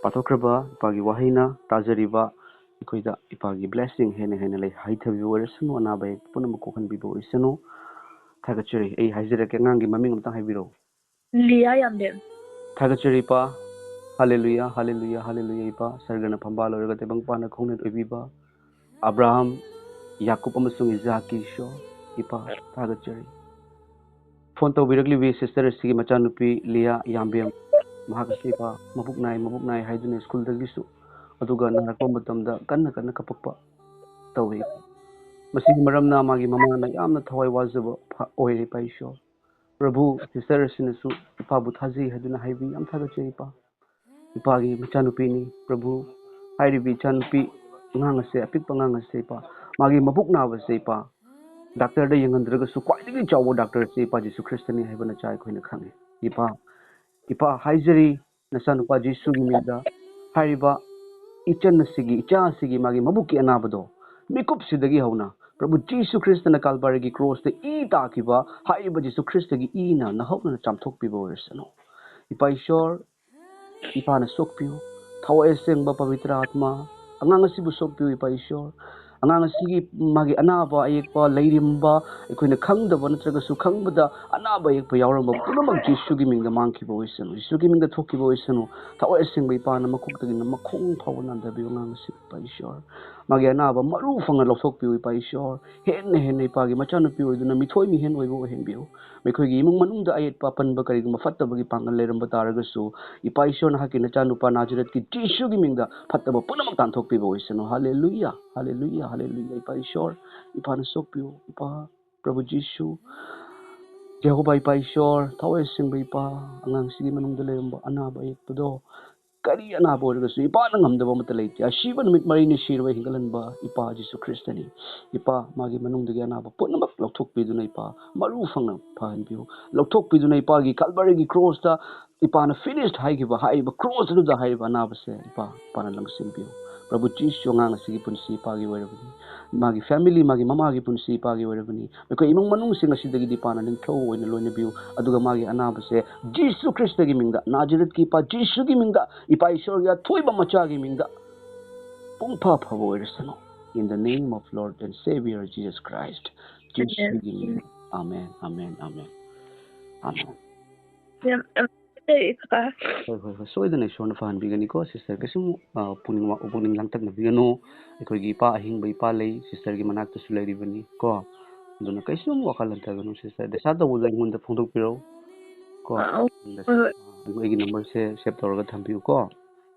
ꯄꯥꯊꯣꯛꯈ꯭ꯔꯕ ꯏꯄꯥꯒꯤ ꯋꯥꯍꯩꯅ ꯇꯥꯖꯔꯤꯕ ꯑꯩꯈꯣꯏꯗ ꯏꯄꯥꯒꯤ blessing ꯍꯦꯟꯅ ꯍꯦꯟꯅ ꯂꯩ ꯍꯩꯊꯕꯤꯕ ꯑꯣꯏꯔꯁꯅꯨ, ꯑꯅꯥꯕ ꯑꯌꯦꯛꯄ ꯄꯨꯝꯅꯃꯛ ꯀꯣꯛꯍꯟꯕꯤꯕ ꯑꯣꯏꯁꯅꯨ꯫ ꯊꯥꯒꯠꯆꯔꯤ꯫ ꯑꯩ ꯍꯥꯏꯖꯔꯛꯀꯦ, ꯑꯉꯥꯡꯒꯤ ꯃꯃꯤꯡ ꯑꯝꯇꯪ ꯍꯥꯏꯕꯤꯔꯛꯎ꯫ ꯂꯤꯌꯥ ꯌꯥꯝꯕꯦꯝ꯫ ꯊꯥꯒꯠꯆꯔꯤ ꯏꯄꯥ꯫ ꯍꯜꯂꯦꯂꯨꯌꯥ, ꯍꯜꯂꯦꯂꯨꯌꯥ, ꯍꯜꯂꯦꯂꯨꯌꯥ ꯏꯄꯥ꯫ ꯁꯔꯒꯅ ꯐꯝꯕꯥꯜ ꯑꯣꯏꯔꯒ ꯇꯥꯏꯕꯪ ꯄꯥꯟꯅ ꯈꯣꯡꯅꯦꯠ ꯑꯣꯏꯕꯤꯕ ꯑꯕ꯭ꯔꯥꯍꯝ, ꯌꯥꯀꯨꯕ ꯑꯃꯁꯨꯡ ꯏꯖꯥꯛꯀꯤ ꯏꯁꯣꯔ ꯏꯄꯥ, ꯊꯥꯒꯠꯆꯔꯤ꯫ ꯐꯣꯟ ꯇꯧꯕꯤꯔꯛꯂꯤꯕꯤ ꯁꯤꯁꯇꯔ ꯑꯁꯤꯒꯤ ꯃꯆꯥꯅꯨꯄꯤ ꯂꯤꯌꯥ ꯌꯥꯝꯕꯦꯝ, ꯃꯍꯥꯛ ꯑꯁꯤ ꯏꯄꯥ ꯃꯕꯨꯛ ꯅꯥꯏ, ꯃꯕꯨꯛ ꯅꯥꯏ ꯍꯥꯏꯗꯨꯅ ꯁ꯭ꯀꯨꯜꯗꯒꯤꯁꯨ, ꯑꯗꯨꯒ ꯅꯥꯔꯛꯄ ꯃꯇꯝꯗ ꯀꯟꯅ ꯀꯟꯅ ꯀꯞꯄꯛꯄ ꯇꯧꯏ꯫ ꯃꯁꯤꯒꯤ ꯃꯔꯝꯅ ꯃꯥꯒꯤ ꯃꯃꯥꯅ ꯌꯥꯝꯅ ꯊꯋꯥꯏ ꯋꯥꯖꯕ ꯐ-, ꯑꯣꯏꯔꯦ ꯏꯄꯥ ꯏꯁꯣꯔ꯫ ꯄ꯭ꯔꯚꯨ, ꯁꯤꯁꯇꯔ ꯑꯁꯤꯅꯁꯨ ꯏꯄꯥꯕꯨ ꯊꯥꯖꯩ ꯍꯥꯏꯗꯨꯅ ꯍꯥꯏꯕꯤ, ꯌꯥꯝ ꯊꯥꯒꯠꯆꯩ ꯏꯄꯥ꯫ ꯏꯄꯥꯒꯤ ꯃꯆꯥꯅꯨꯄꯤꯅꯤ ꯄ꯭ꯔꯚꯨ꯫ ꯍꯥꯏꯔꯤꯕ ꯏꯆꯥꯅꯨꯄꯤ ꯑꯉꯥꯡ ꯑꯁꯦ, ꯑꯄꯤꯛꯄ ꯑꯉꯥꯡ ꯑꯁꯦ ꯏꯄꯥ, ꯃꯥꯒꯤ ꯃꯕꯨꯛ ꯅꯥꯕꯁꯦ ꯏꯄꯥ, ꯗꯥꯛꯇꯔꯗ ꯌꯦꯡꯍꯟꯗ꯭ꯔꯒꯁꯨ ꯈ꯭ꯋꯥꯏꯗꯒꯤ ꯆꯥꯎꯕ ꯗꯥꯛꯇꯔ ꯑꯁꯤ ꯏꯄꯥ ꯖꯤꯁꯨ ꯈ꯭ꯔꯤꯁꯇꯅꯤ ꯍꯥꯏꯕ ꯅꯆꯥ ꯑꯩꯈꯣꯏꯅ ꯈꯪꯉꯤ꯫ ꯏꯄꯥ, ꯏꯄꯥ ꯍꯥꯏꯖꯔꯤ, ꯅꯆꯥꯅꯨꯄꯥ ꯖꯤꯁꯨꯒꯤ ꯃꯤꯡꯗ ꯍꯥꯏꯔꯤꯕ ꯏꯆꯟ ꯑꯁꯤꯒꯤ, ꯏꯆꯥ ꯑꯁꯤꯒꯤ, ꯃꯥꯒꯤ ꯃꯕꯨꯛꯀꯤ ꯑꯅꯥꯕꯗꯣ ꯃꯤꯀꯨꯞꯁꯤꯗꯒꯤ ꯍꯧꯅ ꯄ꯭ꯔꯚꯨ ꯖꯤꯁꯨ ꯈ꯭ꯔꯤꯁꯇꯅ ꯀꯥꯜꯚꯔꯤꯒꯤ ꯀ꯭ꯔꯣꯁꯇ ꯏ ꯇꯥꯈꯤꯕ ꯍꯥꯏꯔꯤꯕ ꯖꯤꯁꯨ ꯈ꯭ꯔꯤꯁꯇꯒꯤ ꯏꯅ ꯅꯍꯧꯗꯅ ꯆꯥꯝꯊꯣꯛꯄꯤꯕ ꯑꯣꯏꯔꯁꯅꯨ꯫ ꯏꯄꯥ ꯏꯁꯣꯔ, ꯏꯄꯥꯅ ꯁꯣꯛꯄꯤꯌꯨ꯫ ꯊꯋꯥꯏ ꯑꯁꯦꯡꯕ ꯄꯕꯤꯇ꯭ꯔ ꯑꯥꯠꯃ, ꯑꯉꯥꯡ ꯑꯁꯤꯕꯨ ꯁꯣꯛꯄꯤꯌꯨ, ꯏꯄꯥ ꯏꯁꯣꯔ꯫ ꯑꯉꯥꯡ ꯑꯁꯤꯒꯤ ꯃꯥꯒꯤ ꯑꯅꯥꯕ ꯑꯌꯦꯛꯄ ꯂꯩꯔꯝꯕ, ꯑꯩꯈꯣꯏꯅ ꯈꯪꯗꯕ ꯅꯠꯇ꯭ꯔꯒꯁꯨ ꯈꯪꯕꯗ ꯑꯅꯥꯕ ꯑꯌꯦꯛꯄ ꯌꯥꯎꯔꯝꯕ ꯄꯨꯝꯅꯃꯛ ꯖꯤꯁꯨꯒꯤ ꯃꯤꯡꯗ ꯃꯥꯡꯈꯤꯕ ꯑꯣꯏꯁꯅꯨ, ꯖꯤꯁꯨꯒꯤ ꯃꯤꯡꯗ ꯊꯣꯛꯈꯤꯕ ꯑꯣꯏꯁꯅꯨ꯫ ꯊꯋꯥꯏ ꯑꯁꯦꯡꯕ ꯏꯄꯥꯅ ꯃꯀꯣꯛꯇꯒꯤꯅ ꯃꯈꯣꯡ ꯐꯥꯎꯕ ꯅꯥꯟꯊꯕꯤꯌꯨ ꯑꯉꯥꯡ ꯑꯁꯤ, ꯏꯄꯥ ꯏꯁꯣꯔ꯫ ꯃꯥꯒꯤ ꯑꯅꯥꯕ ꯃꯔꯨ ꯐꯪꯅ ꯂꯧꯊꯣꯛꯄꯤꯌꯨ, ꯏꯄꯥ ꯏꯁꯣꯔ꯫ ꯍꯦꯟꯅ ꯍꯦꯟꯅ ꯏꯄꯥꯒꯤ ꯃꯆꯥꯅꯨꯄꯤ ꯑꯣꯏꯗꯨꯅ ꯃꯤꯊꯣꯏ ꯃꯤꯍꯦꯟ ꯑꯣꯏꯕ ꯑꯣꯏꯍꯟꯕꯤꯌꯨ꯫ ꯃꯈꯣꯏꯒꯤ ꯏꯃꯨꯡ ꯃꯅꯨꯡꯗ ꯑꯌꯦꯠꯄ ꯑꯄꯟꯕ ꯀꯔꯤꯒꯨꯝꯕ ꯐꯠꯇꯕꯒꯤ ꯄꯥꯡꯒꯜ ꯂꯩꯔꯝꯕ ꯇꯥꯔꯒꯁꯨ, ꯏꯄꯥ ꯏꯁꯣꯔ ꯅꯍꯥꯛꯀꯤ ꯅꯆꯥꯅꯨꯄꯥ ꯅꯥꯖꯔꯦꯠꯀꯤ ꯖꯤꯁꯨꯒꯤ ꯃꯤꯡꯗ ꯐꯠꯇꯕ ꯄꯨꯝꯅꯃꯛ ꯇꯥꯟꯊꯣꯛꯄꯤꯕ ꯑꯣꯏꯁꯅꯨ꯫ ꯍꯥꯂꯦꯂꯨꯌꯥ, ꯍꯥꯂꯦꯂꯨꯌꯥ, ꯍꯥꯂꯦꯂꯨꯌꯥ꯫ ꯏꯄꯥ ꯏꯁꯣꯔ, ꯏꯄꯥꯅ ꯁꯣꯛꯄꯤꯌꯨ, ꯏꯄꯥ ꯄ꯭ꯔꯚꯨ ꯖꯤꯁꯨ꯫ ꯖꯦꯍꯣꯚꯥ ꯏꯄꯥ ꯏꯁꯣꯔ, ꯊꯋꯥꯏ ꯑꯁꯦꯡꯕ ꯏꯄꯥ, ꯑꯉꯥꯡꯁꯤꯒꯤ ꯃꯅꯨꯡꯗ ꯂꯩꯔꯝꯕ ꯑꯅꯥꯕ ꯑꯌꯦꯛꯄꯗꯣ, ꯀꯔꯤ ꯑꯅꯥꯕ ꯑꯣꯏꯔꯒꯁꯨ ꯏꯄꯥꯅ ꯉꯝꯗꯕ ꯑꯃꯠꯇ ꯂꯩꯇꯦ꯫ ꯑꯁꯤꯕ ꯅꯨꯃꯤꯠ ꯃꯔꯤꯅꯤ ꯁꯤꯔꯕ ꯍꯤꯡꯒꯠꯍꯟꯕ ꯏꯄꯥ ꯖꯤꯁꯨ ꯈ꯭ꯔꯤꯁꯇꯅꯤ꯫ ꯏꯄꯥ, ꯃꯥꯒꯤ ꯃꯅꯨꯡꯗꯒꯤ ꯑꯅꯥꯕ ꯄꯨꯝꯅꯃꯛ ꯂꯧꯊꯣꯛꯄꯤꯗꯨꯅ ꯏꯄꯥ ꯃꯔꯨ ꯐꯪꯅ ꯐꯍꯟꯕꯤꯌꯨ꯫ ꯂꯧꯊꯣꯛꯄꯤꯗꯨꯅ ꯏꯄꯥꯒꯤ ꯀꯥꯜꯚꯔꯤꯒꯤ ꯀ꯭ꯔꯣꯁꯇ ꯏꯄꯥꯅ finished ꯍꯥꯏꯈꯤꯕ, ꯍꯥꯏꯔꯤꯕ ꯀ꯭ꯔꯣꯁ ꯑꯗꯨꯗ ꯍꯥꯏꯔꯤꯕ ꯑꯅꯥꯕꯁꯦ ꯏꯄꯥ, ꯏꯄꯥꯅ ꯂꯪꯁꯤꯟꯕꯤꯌꯨ꯫ ꯄ꯭ꯔꯚꯨ ꯖꯤꯁꯨ, ꯑꯉꯥꯡ ꯑꯁꯤꯒꯤ ꯄꯨꯟꯁꯤ ꯏꯄꯥꯒꯤ ꯑꯣꯏꯔꯕꯅꯤ꯫ ꯃꯥꯒꯤ family, ꯃꯥꯒꯤ ꯃꯃꯥꯒꯤ ꯄꯨꯟꯁꯤ ꯏꯄꯥꯒꯤ ꯑꯣꯏꯔꯕꯅꯤ꯫ ꯃꯈꯣꯏ ꯏꯃꯨꯡ ꯃꯅꯨꯡꯁꯤꯡ ꯑꯁꯤꯗꯒꯤꯗꯤ ꯏꯄꯥꯅ ꯅꯤꯡꯊꯧ ꯑꯣꯏꯅ ꯂꯣꯏꯅꯕꯤꯌꯨ꯫ ꯑꯗꯨꯒ ꯃꯥꯒꯤ ꯑꯅꯥꯕꯁꯦ ꯖꯤꯁꯨ ꯈ꯭ꯔꯤꯁꯇꯒꯤ ꯃꯤꯡꯗ, ꯅꯥꯖꯔꯦꯠꯀꯤ ꯏꯄꯥ ꯖꯤꯁꯨꯒꯤ ꯃꯤꯡꯗ, ꯏꯄꯥ ꯏꯁꯣꯔꯒꯤ ꯑꯊꯣꯏꯕ ꯃꯆꯥꯒꯤ ꯃꯤꯡꯗ ꯄꯨꯡꯐ ꯐꯕ ꯑꯣꯏꯔꯁꯅꯨ꯫ In the name of Lord and Savior Jesus Christ. ꯖꯤꯁꯨꯒꯤ ꯃꯤꯡꯗ꯫ Amen, amen, amen, amen. ꯌꯥꯝ, ꯌꯥꯝ ꯐꯖꯩ, ꯀꯀꯥ꯫ ꯍꯣꯏ, ꯍꯣꯏ, ꯍꯣꯏ, ꯁꯣꯏꯗꯅ ꯏꯁꯣꯔꯅ ꯐꯍꯟꯕꯤꯒꯅꯤꯀꯣ, sister꯫ ꯀꯩꯁꯨꯝ, ꯑ, ꯄꯨꯛꯅꯤꯡ ꯋꯥ-, ꯄꯨꯛꯅꯤꯡ ꯂꯥꯡꯇꯛꯅꯕꯤꯒꯅꯨ꯫ ꯑꯩꯈꯣꯏꯒꯤ ꯏꯄꯥ ꯑꯍꯤꯡꯕ ꯏꯄꯥ ꯂꯩ, sisterꯒꯤ ꯃꯅꯥꯛꯇꯁꯨ ꯂꯩꯔꯤꯕꯅꯤ ꯀꯣ꯫ ꯑꯗꯨꯅ ꯀꯩꯁꯨꯝ ꯋꯥꯈꯜ ꯍꯟꯊꯒꯅꯨ, sister꯫ ꯗꯁꯥ ꯇꯧꯕꯗ ꯑꯩꯉꯣꯟꯗ ꯐꯣꯡꯗꯣꯛꯄꯤꯔꯛꯎ ꯀꯣ꯫ ꯑꯥ, ꯑꯣ, ꯑꯩꯉꯣꯟꯗ, ꯍꯣꯏ, ꯍꯣꯏ꯫ ꯑ, ꯑꯩꯒꯤ numberꯁꯦ save ꯇꯧꯔꯒ ꯊꯝꯕꯤꯌꯨ ꯀꯣ꯫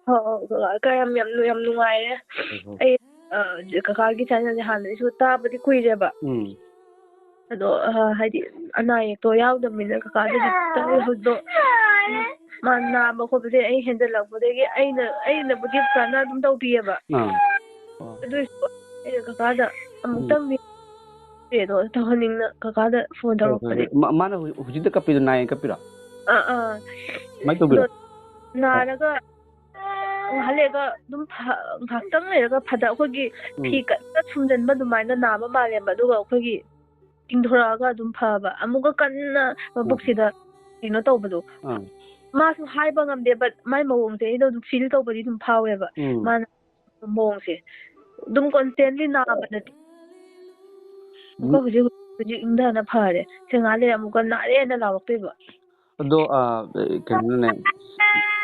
ꯍꯣꯏ, ꯍꯣꯏ, ꯀꯀꯥ, ꯌꯥꯝ, ꯌꯥꯝ, ꯌꯥꯝ ꯅꯨꯡꯉꯥꯏꯔꯦ꯫ ꯍꯣꯏ, ꯍꯣꯏ꯫ ꯑꯩ, ꯑ, ꯀꯀꯥꯒꯤ channelꯁꯦ ꯍꯥꯟꯅꯗꯩꯁꯨ ꯇꯥꯕꯗꯤ ꯀꯨꯏꯔꯦꯕ꯫ ꯎꯝ꯫ ꯑꯗꯣ, ꯑ, ꯍꯥꯏꯗꯤ ꯑꯅꯥ ꯑꯌꯦꯛꯇꯣ ꯌꯥꯎꯗꯕꯅꯤꯅ ꯀꯀꯥꯗꯒꯤ ꯈꯤꯇꯪ ꯍꯧꯗꯣꯛ-, ꯃꯥ ꯅꯥꯕ ꯈꯣꯠꯄꯁꯦ ꯑꯩ ꯍꯦꯟꯖꯜꯂꯛꯄꯗꯒꯤ ꯑꯩꯅ, ꯑꯩꯅꯕꯨꯗꯤ ꯐꯖꯅ ꯑꯗꯨꯝ ꯇꯧꯕꯤꯌꯦꯕ꯫ ꯑꯥ꯫ ꯑꯣ꯫ ꯑꯗꯨꯏꯁꯨ ꯑꯩꯅ ꯀꯀꯥꯗ ꯎꯝ꯫ ꯑꯃꯨꯛꯇꯪꯗꯤ ꯑꯗꯣ ꯇꯧꯍꯟꯅꯤꯡꯅ ꯀꯀꯥꯗ phone ꯍꯣꯏ, ꯍꯣꯏ, ꯇꯧꯔꯛꯄꯅꯦ꯫ ꯍꯣꯏ꯫ ꯃꯥ-, ꯃꯥꯅ ꯍꯧꯖꯤꯛ, ꯍꯧꯖꯤꯛꯇ ꯀꯞꯄꯤꯗꯣ ꯅꯥꯏꯌꯦꯅ ꯀꯞꯄꯤꯔꯣ? ꯑꯥ, ꯑꯥ꯫ ꯀꯃꯥꯏꯅ ꯇꯧꯕꯤꯔꯣ? ꯑꯗꯣ ꯅꯥꯔꯒ ꯉꯥꯏꯍꯥꯛ ꯂꯩꯔꯒ ꯑꯗꯨꯝ ꯐ-, ꯉꯥꯏꯍꯥꯛꯇꯪ ꯂꯩꯔꯒ ꯐꯗ-, ꯑꯩꯈꯣꯏꯒꯤ ꯎꯝ꯫ ꯐꯤ ꯀꯟꯅ ꯁꯨꯝꯖꯟꯕ ꯑꯗꯨꯃꯥꯏꯅ ꯅꯥꯕ ꯃꯥꯜꯂꯦꯕ꯫ ꯑꯗꯨꯒ ꯑꯩꯈꯣꯏꯒꯤ ꯇꯤꯡꯊꯣꯔꯛꯑꯒ ꯑꯗꯨꯝ ꯐꯕ꯫ ꯑꯃꯨꯛꯀ ꯀꯟꯅ ꯃꯕꯨꯛꯁꯤꯗ ꯀꯩꯅꯣ ꯇꯧꯕꯗꯣ꯫ ꯑꯥ꯫ ꯃꯥꯁꯨ ꯍꯥꯏꯕ ꯉꯝꯗꯦ, but ꯃꯥꯏ ꯃꯑꯣꯡꯁꯦ ꯑꯩꯅ ꯑꯗꯨꯝ feel ꯇꯧꯕꯗꯤ ꯑꯗꯨꯝ ꯐꯥꯎꯋꯦꯕ꯫ ꯎꯝ꯫ ꯃꯥꯅ ꯃꯑꯣꯡꯁꯦ ꯑꯗꯨꯝ constantly ꯅꯥꯕ ꯅꯠꯇꯦ꯫ ꯑꯃꯨꯛꯀ ꯎꯝ꯫ ꯍꯧꯖꯤꯛ, ꯍꯧꯖꯤꯛ ꯏꯪꯊꯅ ꯐꯔꯦ꯫ ꯁꯦ ꯉꯥꯏꯍꯥꯛ ꯂꯩꯔ ꯑꯃꯨꯛꯀ ꯅꯥꯔꯦꯅ ꯂꯥꯎꯔꯛꯇꯣꯏꯕ꯫ ꯑꯗꯣ, ꯑ, ꯀꯩꯅꯣꯅꯦ,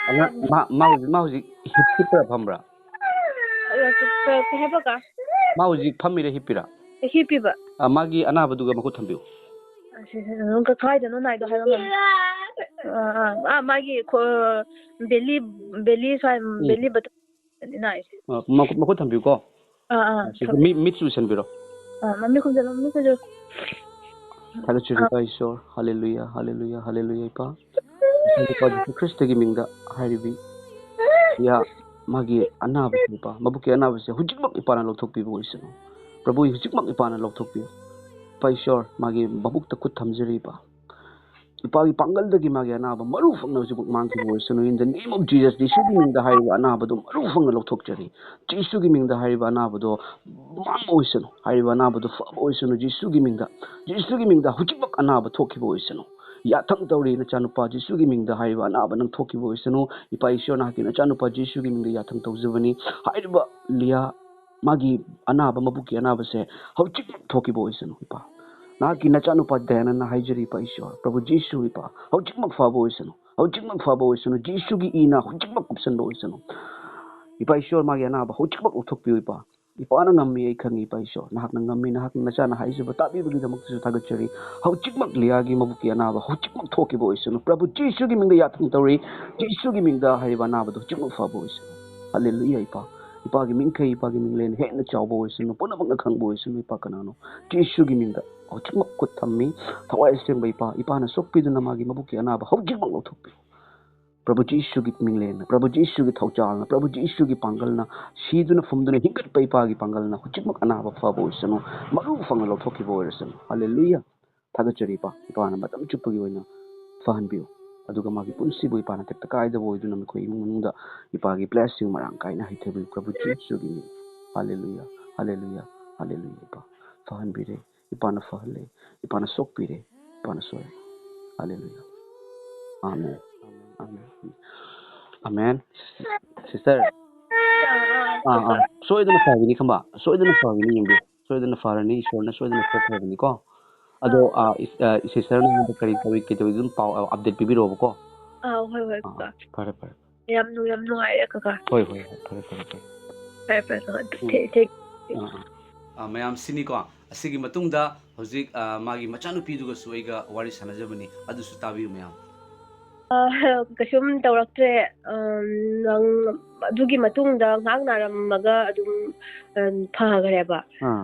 ꯑꯉꯥꯡ, ꯃꯥ, ꯃꯥ ꯍꯧꯖꯤꯛ, ꯃꯥ ꯍꯧꯖꯤꯛ ꯍꯤꯞꯄ꯭ꯔꯥ ꯐꯝꯕ꯭ꯔꯥ? ꯑ, ꯀ-, ꯀ-, ꯀꯩ ꯍꯥꯏꯕ ꯀꯥ? ꯃꯥ ꯍꯧꯖꯤꯛ ꯐꯝꯃꯤꯔꯥ ꯍꯤꯞꯄꯤꯔꯥ? ꯍꯤꯞꯄꯤꯕ꯫ ꯑ, ꯃꯥꯒꯤ ꯑꯅꯥꯕꯗꯨꯒ ꯃꯈꯨꯠ ꯊꯝꯕꯤꯌꯨ꯫ ꯑ, ꯁꯤ, ꯁꯤ, ꯅꯪ ꯀ-, ꯀꯥꯏꯗꯅꯣ ꯅꯥꯏꯗꯣ ꯍꯥꯏꯕ ꯉꯝꯃꯤ? ꯑ, ꯑ, ꯑ, ꯃꯥꯒꯤ ꯈꯣ-, belly, belly ꯁ꯭ꯋꯥꯏ, ꯎꯝ꯫ Belly button ꯅꯥꯏꯁꯦ꯫ ꯑ, ꯃꯈꯨꯠ, ꯃꯈꯨꯠ ꯊꯝꯕꯤꯌꯨꯀꯣ꯫ ꯑꯥ, ꯑꯥ, ꯁꯤ ꯊꯝ- ꯃꯤ-, ꯃꯤꯠꯁꯨ ꯎꯏꯁꯟꯕꯤꯔꯣ꯫ ꯑꯥ, ꯃꯃꯤꯠ ꯈꯨꯝꯖꯤꯜꯂꯣ, ꯃꯃꯤꯠ ꯈꯨꯝꯖꯤꯜꯂꯣ꯫ ꯊꯥꯒꯠꯆꯔꯤ, ꯑꯥ꯫ ꯏꯄꯥ ꯏꯁꯣꯔ꯫ ꯍꯜꯂꯦꯂꯨꯌꯥ, ꯍꯜꯂꯦꯂꯨꯌꯥ, ꯍꯜꯂꯦꯂꯨꯌꯥ, ꯏꯄꯥ꯫ ꯏꯄꯥ ꯖꯤꯁꯨ ꯈ꯭ꯔꯤꯁꯇꯒꯤ ꯃꯤꯡꯗ ꯍꯥꯏꯔꯤꯕꯤ, ꯏꯌꯥ, ꯃꯥꯒꯤ ꯑꯅꯥꯕꯁꯦ, ꯏꯄꯥ, ꯃꯕꯨꯛꯀꯤ ꯑꯅꯥꯕꯁꯦ ꯍꯧꯖꯤꯛꯃꯛ ꯏꯄꯥꯅ ꯂꯧꯊꯣꯛꯄꯤꯕ ꯑꯣꯏꯁꯅꯨ꯫ ꯄ꯭ꯔꯚꯨ, ꯍꯧꯖꯤꯛꯃꯛ ꯏꯄꯥꯅ ꯂꯧꯊꯣꯛꯄꯤꯌꯨ꯫ ꯏꯄꯥ ꯏꯁꯣꯔ, ꯃꯥꯒꯤ ꯃꯕꯨꯛꯇ ꯈꯨꯠ ꯊꯝꯖꯔꯤ, ꯏꯄꯥ꯫ ꯏꯄꯥꯒꯤ ꯄꯥꯡꯒꯜꯗꯒꯤ ꯃꯥꯒꯤ ꯑꯅꯥꯕ ꯃꯔꯨ ꯐꯪꯅ ꯍꯧꯖꯤꯛꯃꯛ ꯃꯥꯡꯈꯤꯕ ꯑꯣꯏꯁꯅꯨ꯫ In the name of Jesus, ꯖꯤꯁꯨꯒꯤ ꯃꯤꯡꯗ ꯍꯥꯏꯔꯤꯕ ꯑꯅꯥꯕꯗꯣ ꯃꯔꯨ ꯐꯪꯅ ꯂꯧꯊꯣꯛꯆꯔꯤ꯫ ꯖꯤꯁꯨꯒꯤ ꯃꯤꯡꯗ ꯍꯥꯏꯔꯤꯕ ꯑꯅꯥꯕꯗꯣ ꯃꯥꯡꯕ ꯑꯣꯏꯁꯅꯨ꯫ ꯍꯥꯏꯔꯤꯕ ꯑꯅꯥꯕꯗꯣ ꯐꯕ ꯑꯣꯏꯁꯅꯨ ꯖꯤꯁꯨꯒꯤ ꯃꯤꯡꯗ꯫ ꯖꯤꯁꯨꯒꯤ ꯃꯤꯡꯗ ꯍꯧꯖꯤꯛꯃꯛ ꯑꯅꯥꯕ ꯊꯣꯛꯈꯤꯕ ꯑꯣꯏꯁꯅꯨ꯫ ꯌꯥꯊꯪ ꯇꯧꯔꯤ ꯅꯆꯥꯅꯨꯄꯥ ꯖꯤꯁꯨꯒꯤ ꯃꯤꯡꯗ ꯍꯥꯏꯔꯤꯕ ꯑꯅꯥꯕ ꯅꯪ ꯊꯣꯛꯈꯤꯕ ꯑꯣꯏꯁꯅꯨ꯫ ꯏꯄꯥ ꯏꯁꯣꯔ, ꯅꯍꯥꯛꯀꯤ ꯅꯆꯥꯅꯨꯄꯥ ꯖꯤꯁꯨꯒꯤ ꯃꯤꯡꯗ ꯌꯥꯊꯪ ꯇꯧꯖꯕꯅꯤ꯫ ꯍꯥꯏꯔꯤꯕ ꯂꯤꯌꯥ, ꯃꯥꯒꯤ ꯑꯅꯥꯕ, ꯃꯕꯨꯛꯀꯤ ꯑꯅꯥꯕꯁꯦ ꯍꯧꯖꯤꯛꯃꯛ ꯊꯣꯛꯈꯤꯕ ꯑꯣꯏꯁꯅꯨ, ꯏꯄꯥ꯫ ꯅꯍꯥꯛꯀꯤ ꯅꯆꯥꯅꯨꯄꯥ ꯗꯌꯥꯅꯟꯗꯅ ꯍꯥꯏꯖꯔꯤ, ꯏꯄꯥ ꯏꯁꯣꯔ, ꯄ꯭ꯔꯚꯨ ꯖꯤꯁꯨ, ꯏꯄꯥ, ꯍꯧꯖꯤꯛꯃꯛ ꯐꯕ ꯑꯣꯏꯁꯅꯨ, ꯍꯧꯖꯤꯛꯃꯛ ꯐꯕ ꯑꯣꯏꯁꯅꯨ, ꯖꯤꯁꯨꯒꯤ ꯏꯅ ꯍꯧꯖꯤꯛꯃꯛ ꯀꯨꯞꯁꯟꯕ ꯑꯣꯏꯁꯅꯨ꯫ ꯏꯄꯥ ꯏꯁꯣꯔ, ꯃꯥꯒꯤ ꯑꯅꯥꯕ ꯍꯧꯖꯤꯛꯃꯛ ꯂꯧꯊꯣꯛꯄꯤꯌꯨ, ꯏꯄꯥ꯫ ꯏꯄꯥꯅ ꯉꯝꯃꯤ, ꯑꯩ ꯈꯪꯉꯤ, ꯏꯄꯥ ꯏꯁꯣꯔ, ꯅꯍꯥꯛꯅ ꯉꯝꯃꯤ, ꯅꯍꯥꯛꯅ ꯅꯆꯥꯅ ꯍꯥꯏꯖꯕ ꯇꯥꯕꯤꯕꯒꯤꯗꯃꯛꯇꯁꯨ ꯊꯥꯒꯠꯆꯔꯤ꯫ ꯍꯧꯖꯤꯛꯃꯛ ꯂꯤꯌꯥꯒꯤ ꯃꯕꯨꯛꯀꯤ ꯑꯅꯥꯕ ꯍꯧꯖꯤꯛꯃꯛ ꯊꯣꯛꯈꯤꯕ ꯑꯣꯏꯁꯅꯨ, ꯄ꯭ꯔꯚꯨ ꯖꯤꯁꯨꯒꯤ ꯃꯤꯡꯗ ꯌꯥꯊꯪ ꯇꯧꯔꯤ, ꯖꯤꯁꯨꯒꯤ ꯃꯤꯡꯗ ꯍꯥꯏꯔꯤꯕ ꯑꯅꯥꯕꯗꯣ ꯍꯧꯖꯤꯛꯃꯛ ꯐꯕ ꯑꯣꯏꯁꯅꯨ꯫ ꯍꯜꯂꯦꯂꯨꯌꯥ, ꯏꯄꯥ꯫ ꯏꯄꯥꯒꯤ ꯃꯤꯡꯈꯩ, ꯏꯄꯥꯒꯤ ꯃꯤꯡꯂꯦꯟ ꯍꯦꯟꯅ ꯆꯥꯎꯕ ꯑꯣꯏꯁꯅꯨ, ꯄꯨꯝꯅꯃꯛꯅ ꯈꯪꯕ ꯑꯣꯏꯁꯅꯨ, ꯏꯄꯥ ꯀꯅꯥꯅꯣ? ꯖꯤꯁꯨꯒꯤ ꯃꯤꯡꯗ ꯍꯧꯖꯤꯛꯃꯛ ꯈꯨꯠ ꯊꯝꯃꯤ꯫ ꯊꯋꯥꯏ ꯑꯁꯦꯡꯕ ꯏꯄꯥ, ꯏꯄꯥꯅ ꯁꯣꯛꯄꯤꯗꯨꯅ ꯃꯥꯒꯤ ꯃꯕꯨꯛꯀꯤ ꯑꯅꯥꯕ ꯍꯧꯖꯤꯛꯃꯛ ꯂꯧꯊꯣꯛꯄꯤꯌꯨ꯫ ꯄ꯭ꯔꯚꯨ ꯖꯤꯁꯨꯒꯤ ꯃꯤꯡꯂꯦꯟꯅ, ꯄ꯭ꯔꯚꯨ ꯖꯤꯁꯨꯒꯤ ꯊꯧꯖꯥꯜꯅ, ꯄ꯭ꯔꯚꯨ ꯖꯤꯁꯨꯒꯤ ꯄꯥꯡꯒꯜꯅ, ꯁꯤꯗꯨꯅ ꯐꯨꯝꯗꯨꯅ ꯍꯤꯡꯒꯠꯄ ꯏꯄꯥꯒꯤ ꯄꯥꯡꯒꯜꯅ ꯍꯧꯖꯤꯛꯃꯛ ꯑꯅꯥꯕ ꯐꯕ ꯑꯣꯏꯁꯅꯨ, ꯃꯔꯨ ꯐꯪꯅ ꯂꯧꯊꯣꯛꯈꯤꯕ ꯑꯣꯏꯔꯁꯅꯨ꯫ ꯍꯜꯂꯦꯂꯨꯌꯥ꯫ ꯊꯥꯒꯠꯆꯔꯤ, ꯏꯄꯥ꯫ ꯏꯄꯥꯅ ꯃꯇꯝ ꯆꯨꯞꯄꯒꯤ ꯑꯣꯏꯅ ꯐꯍꯟꯕꯤꯌꯨ꯫ ꯑꯗꯨꯒ ꯃꯥꯒꯤ ꯄꯨꯟꯁꯤꯕꯨ ꯏꯄꯥꯅ ꯇꯦꯛꯇ ꯀꯥꯏꯗꯕ ꯑꯣꯏꯗꯨꯅ ꯃꯈꯣꯏ ꯏꯃꯨꯡ ꯃꯅꯨꯡꯗ ꯏꯄꯥꯒꯤ blessing ꯃꯔꯥꯡ ꯀꯥꯏꯅ ꯍꯩꯊꯕꯤꯌꯨ, ꯄ꯭ꯔꯚꯨ ꯖꯤꯁꯨꯒꯤ ꯃꯤꯡ꯫ ꯍꯥꯂꯦꯂꯨꯌꯥ, ꯍꯥꯂꯦꯂꯨꯌꯥ, ꯍꯥꯂꯦꯂꯨꯌꯥ, ꯏꯄꯥ꯫ ꯐꯍꯟꯕꯤꯔꯦ, ꯏꯄꯥꯅ ꯐꯍꯜꯂꯦ, ꯏꯄꯥꯅ ꯁꯣꯛꯄꯤꯔꯦ, ꯏꯄꯥꯅ ꯁꯣꯛꯑꯦ꯫ ꯍꯥꯂꯦꯂꯨꯌꯥ꯫ ꯑꯥꯃꯦꯟ, ꯑꯥꯃꯦꯟ, ꯑꯥꯃꯦꯟ꯫ ꯑꯥꯃꯦꯟ꯫ Sister, ꯑꯥ, ꯑꯥ, ꯁꯣꯏꯗꯅ ꯐꯒꯅꯤ ꯈꯪꯕ, ꯁꯣꯏꯗꯅ ꯐꯒꯅꯤ, ꯌꯦꯡꯕꯤꯌꯨ, ꯁꯣꯏꯗꯅ ꯐꯔꯅꯤ, ꯏꯁꯣꯔꯅ ꯁꯣꯏꯗꯅ ꯊꯣꯛꯈ꯭ꯔꯕꯅꯤꯀꯣ꯫ ꯑꯗꯣ, ꯑꯥ, ꯏꯁ-, ꯑꯥ, sister ꯅ ꯑꯩꯉꯣꯟꯗ ꯀꯔꯤ ꯇꯧꯏ, ꯀꯩꯗꯧꯏ ꯑꯗꯨꯝ ꯄꯥꯎ, ꯑꯥ, update ꯄꯤꯕꯤꯔꯛꯑꯣꯕꯀꯣ꯫ ꯑꯥ, ꯍꯣꯏ, ꯍꯣꯏ, ꯑꯥ, ꯀꯀꯥ꯫ ꯐꯔꯦ, ꯐꯔꯦ꯫ ꯌꯥꯝ ꯅꯨ-, ꯌꯥꯝ ꯅꯨꯡꯉꯥꯏꯔꯦ, ꯀꯀꯥ꯫ ꯍꯣꯏ, ꯍꯣꯏ, ꯍꯣꯏ, ꯐꯔꯦ, ꯐꯔꯦ, ꯐꯔꯦ꯫ ꯐꯔꯦ, ꯐꯔꯦ, ꯀꯀꯥ꯫ ꯎꯝ꯫ ꯊꯦ-, ꯊꯦ-, ꯑꯥ, ꯑꯥ꯫ ꯑꯥ, ꯃꯌꯥꯝ ꯁꯤꯅꯤꯀꯣ, ꯑꯁꯤꯒꯤ ꯃꯇꯨꯡꯗ ꯍꯧꯖꯤꯛ, ꯑꯥ, ꯃꯥꯒꯤ ꯃꯆꯥꯅꯨꯄꯤꯗꯨꯒꯁꯨ ꯑꯩꯒ ꯋꯥꯔꯤ ꯁꯥꯟꯅꯖꯕꯅꯤ, ꯑꯗꯨꯁꯨ ꯇꯥꯕꯤꯌꯨ ꯃꯌꯥꯝ꯫ ꯑꯥ, ꯀꯩꯁꯨꯝ ꯇꯧꯔꯛꯇ꯭ꯔꯦ꯫ ꯑꯥ, ꯅꯪ ꯑꯗꯨꯒꯤ ꯃꯇꯨꯡꯗ ꯉꯥꯏꯍꯥꯛ ꯅꯥꯔꯝꯃꯒ ꯑꯗꯨꯝ, ꯑꯥ, ꯐꯈ꯭ꯔꯦꯕ꯫ ꯑꯥ꯫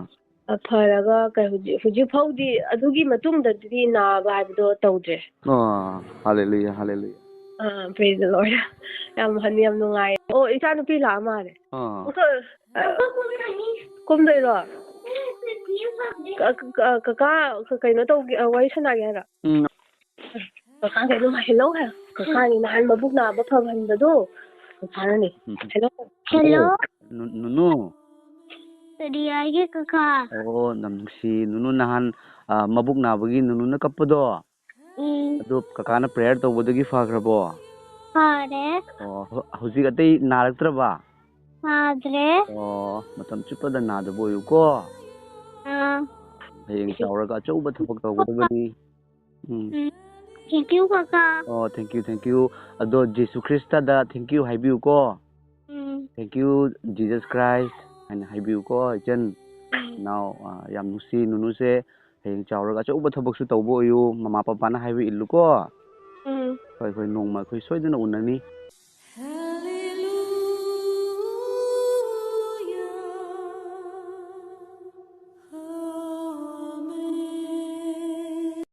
ꯑ, ꯐꯔꯒ ꯀꯩ-, ꯍꯧꯖꯤꯛ, ꯍꯧꯖꯤꯛ ꯐꯥꯎꯗꯤ ꯑꯗꯨꯒꯤ ꯃꯇꯨꯡꯗꯗꯤ ꯅꯥꯕ ꯍꯥꯏꯕꯗꯣ ꯇꯧꯗ꯭ꯔꯦ꯫ ꯑꯣ, ꯍꯥꯂꯦꯂꯨꯌꯥ, ꯍꯥꯂꯦꯂꯨꯌꯥ꯫ ꯑꯥ, praise the Lord꯫ ꯌꯥꯝ ꯍꯟ-, ꯌꯥꯝ ꯅꯨꯡꯉꯥꯏ꯫ ꯑꯣ, ꯏꯆꯥ ꯅꯨꯄꯤ ꯂꯥꯛꯑ ꯃꯥꯜꯂꯦ꯫ ꯑꯥ꯫ ꯑꯣ, ꯀ-, ꯑ, ꯀꯨꯝꯗꯣꯏꯔꯣ? ꯀ-, ꯀ-, ꯀꯀꯥ, ꯀ-, ꯀꯩꯅꯣ ꯇꯧꯒꯦ, ꯑ, ꯋꯥꯔꯤ ꯁꯥꯟꯅꯒꯦ ꯍꯥꯏꯔꯣ? ꯎꯝ꯫ ꯀꯀꯥ ꯀꯩꯅꯣ ꯍꯥꯏ-, hello ꯍꯥꯏ-, ꯀꯀꯥꯅꯤ ꯅꯍꯥꯟ ꯃꯕꯨꯛ ꯅꯥꯕ ꯐꯍꯟꯕꯗꯣ, ꯀꯀꯥꯅꯅꯦ꯫ ꯎꯝ, ꯎꯝ꯫ Hello꯫ Hello꯫ ꯅꯨ-, ꯅꯨꯅꯨ꯫ ꯀꯔꯤ ꯍꯥꯏꯒꯦ, ꯀꯀꯥ? ꯑꯣ, ꯌꯥꯝ ꯅꯨꯡꯁꯤ꯫ ꯅꯨꯅꯨ ꯅꯍꯥꯟ, ꯑ, ꯃꯕꯨꯛ ꯅꯥꯕꯒꯤ ꯅꯨꯅꯨꯅ ꯀꯞꯄꯗꯣ, ꯎꯝ꯫ ꯑꯗꯨ ꯀꯀꯥꯅ prayer ꯇꯧꯕꯗꯒꯤ ꯐꯈ꯭ꯔꯕꯣ? ꯐꯔꯦ꯫ ꯑꯣ, ꯍꯧ-, ꯍꯧꯖꯤꯛ ꯑꯇꯩ ꯅꯥꯔꯛꯇ꯭ꯔꯕ? ꯅꯥꯗ꯭ꯔꯦ꯫ ꯑꯣ, ꯃꯇꯝ ꯆꯨꯞꯄꯗ ꯅꯥꯗꯕ ꯑꯣꯏꯌꯨꯀꯣ꯫ ꯑꯥ꯫ ꯍꯌꯦꯡ ꯆꯥꯎꯔꯒ ꯑꯆꯧꯕ ꯊꯕꯛ ꯇꯧꯒꯗꯕꯅꯤ꯫ ꯎꯝ꯫ ꯎꯝ꯫ Thank you, ꯀꯀꯥ꯫ ꯑꯣ, thank you, thank you꯫ ꯑꯗꯣ ꯖꯤꯁꯨ ꯈ꯭ꯔꯤꯁꯇꯗ thank you ꯍꯥꯏꯕꯤꯌꯨꯀꯣ꯫ Um. Thank you, Jesus Christ ꯍꯥꯏꯅ ꯍꯥꯏꯕꯤꯌꯨꯀꯣ, ꯏꯆꯟ꯫ ꯎꯝ꯫ ꯅꯥꯎ, ꯑ, ꯌꯥꯝ ꯅꯨꯡꯁꯤ, ꯅꯨꯅꯨꯁꯦ ꯍꯌꯦꯡ ꯆꯥꯎꯔꯒ ꯑꯆꯧꯕ ꯊꯕꯛꯁꯨ ꯇꯧꯕ ꯑꯣꯏꯌꯨ, ꯃꯃꯥ ꯄꯄꯥꯅ ꯍꯥꯏꯕ ꯏꯜꯂꯨꯀꯣ꯫ ꯎꯝ꯫ ꯍꯣꯏ, ꯍꯣꯏ, ꯅꯣꯡꯃ ꯑꯩꯈꯣꯏ ꯁꯣꯏꯗꯅ ꯎꯅꯅꯤ꯫